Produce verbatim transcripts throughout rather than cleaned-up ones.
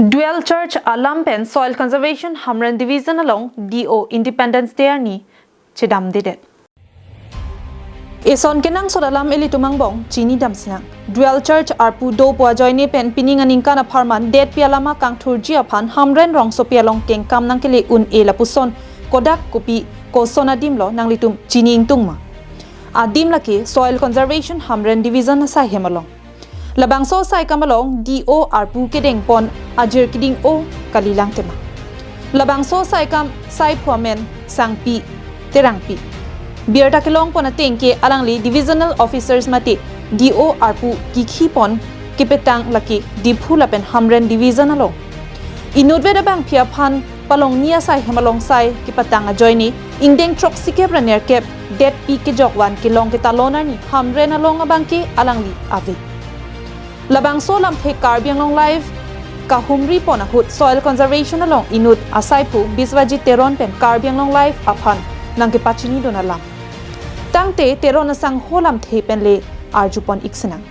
Dual charge alam pen Soil Conservation Hamren Division along D O Independence Day arni chedamdedet. Eson kenangsot alam ilitum angbong chinidam sinang. Dual charge arpu dopo ajoine pen pining aningkan apharman detpi alama kangthurji aphan Hamren rongsopi along kengkam nangkele un-e lapuson kodak kopi koson adim lo nanglitum chini ingtung ma? Adim lake Soil Conservation Hamren Division asai hem along. Labangso asai kam along D O arpu kedengpon ajir keding-o kalilang tema. Labangso asai kam saiphu amen Sangpi Terangpi. Birta kelongpon ateng ke alangli divisional officers mate D O arpu kikhipon kepetang lake Diphu lapen Hamren Division along. Inutvet abangpi aphan palongni asai hem along sai kepatang ajoine ingdeng throksikep ra nerkep detpi kejokvan kelong ketalon arni Hamren along abangke alangli ave. Labangso lamthe Karbi Anglong Live kahumripon ahut Soil Conservation along inut asaiphu Biswajit Teron pen Karbi Anglong Live aphan nangkepachinidun alam. Tangte Teron asangho lamthe pen le arjupon ik sinang.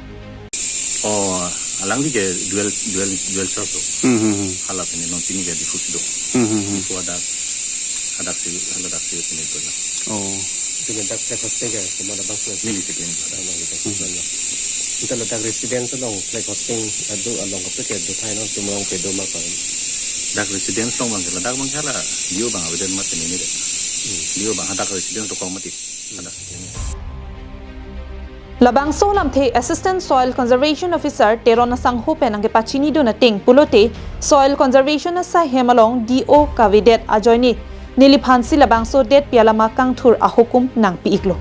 Oh, alangli ke dual, dual, dual charge do. Hmm, hmm, hmm. Hala pen non chini ke Diphu si do. Hmm, hmm, hmm. Diphu hadak, hadak si, hala dak si pini do la. Oh. Pini dak flag hosting ke, cuma ada bang flag. Neli si pini. Ah, neli si pini. Hmm. Ita ladak residence along flag hosting adu along kape ke do thai non, cuma along ke do ma pa. Dak residence along bang ke, ladak bang ke hala D O bang avedet mat pini ni de. Hmm. D O bang hadak residence do kong mati. Hadak si pini. Labangso lamthe Assistant Soil Conservation Officer Teron asangho pen nangkepachinidun ateng pulote Soil Conservation asai hem along D O kavedet ajoine neliphansi labangso detpi alama kangthur ahukum nangpi iklo.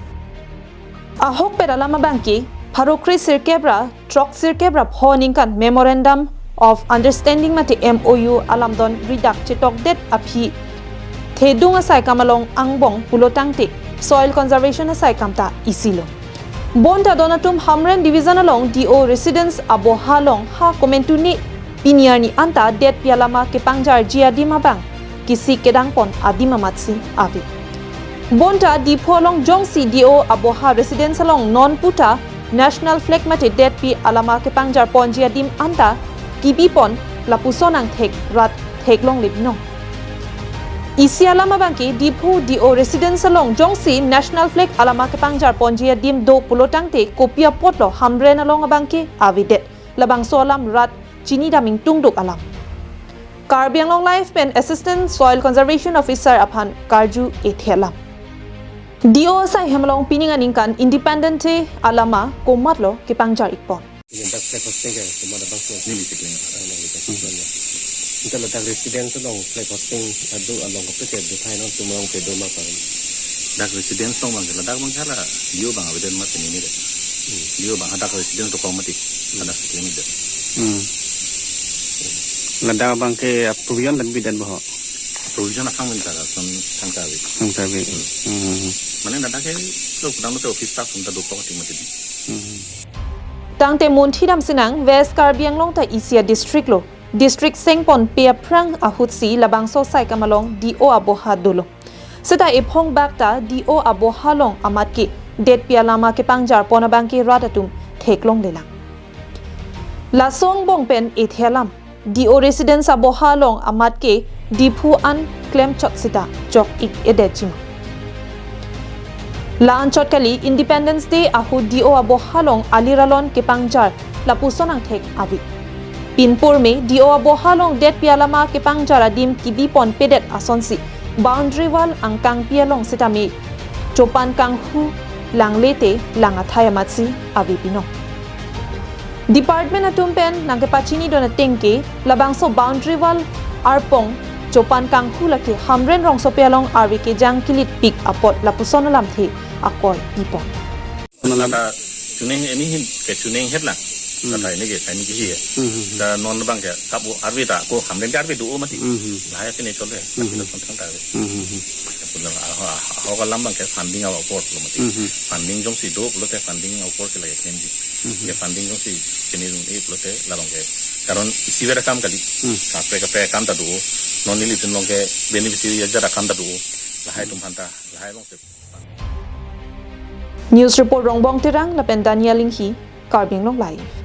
Ahokpet alam abangke pharo kre sirkep ra throksirkep ra pho ningkan Memorandum of Understanding mate M O U alamdon ridak chetokdet aphi thedung asai kam along angbong pulo tangte Soil Conservation asai kam ta isilo. Bonta don atum Hamren Division along D O residence aboha along ha komentu ni pini arni anta detpi alama kepangjarji adim abang kisik kedangpon adim amatsi ave. Bonta Diphu along jongsi D O aboha residence along non puta national flag mate detpi alama kepangjarponji adim anta kibipon lapuson angthek rat theklongle binong. Isi alam abangke Diphu D O residence along jongsi national flag alama kepangjarponji adim do pulo tangte kopi apotlo Hamren along abangke avedet. Labangso alam rat chinidam ingtungduk alam. Karbi Anglong Live pen Assistant Soil Conservation Officer aphan karju ethe alam. D O asai hem along pining aningkan Independence Day alama komatlo kepangjar ikpon. Ini dak flag hosting ke, cuma ada bang flag. Neli si pini. Ah, neli si pini. Ita ladak residence along flag hosting adu along kape ke do thai non, cuma along ke do ma pa. Dak residence along bang ke, ladak bang ke hala D O bang avedet mat pini ni de. Hmm. D O bang hadak residence do kong mati. Hadak si pini de. Hmm. Ladak bang ke provision dan bidan boho. Provision asang minta la son sangkavi. Sangkavi. Hmm. Hmm. Mane ladak ke lo kudang lo te office staff unta do kong mati mati. Hmm. Tangte munthi dam sinang West Karbi Anglong ta isi a district lo. District sengponpe aphrang ahutsi labangso asai kam along D O aboha dolo. Seta ephong bak ta D O aboha along amat ke detpi alama kepangjarpon abangke rat atum theklonglelang. Laso angbong pen ethe alam. D O residence aboha along amat ke Diphu an klemchot seta chok ik edetji ma. La anchot kali Independence Day ahut D O aboha along alir alon kepangjar lapuson angthek ave. Pinpur me D O aboha along detpi alama kepangjar adim kibipon pedet asonsi boundary wall angkangpi along sitame chopan kanghu langle te lang athai amatsi ave pinong. Department atum pen nangkepachinidun ateng ke labangso boundary wall arpong chopan kanghu lake Hamren rongsopi along arve kejang kilitpik apot lapuson alamthe akoi pipon. Nata chuning eni hin ke chuning het lang. Hmm. Nata ini ke kaini ke hi ya. Hmm, hmm, hmm. Da non bang ke kabo arve ta ko Hamren ke arve do mati. Hmm, hmm. Lahai ke ne chole. Hmm, hmm. Tapi na son thang ta arve. Hmm, hmm, hmm. Puna, ah, ah, ah, ho kalam bang ke funding awapor lo mati. Mhm. Funding jongsi do pulote funding awapor ke lagi klemji. Mhm. Ke funding jongsi kene dung e pulote labang ke. Karon isi vera kam kali. Hmm. Kaprek kaprek akam ta do. Non nelitum along ke beneficiary ajat akam ta do. Lahai atum aphan ta, lahai alongsi. News report Rongbong Terang lapen Daniel Inghi, Karbi Anglong Live.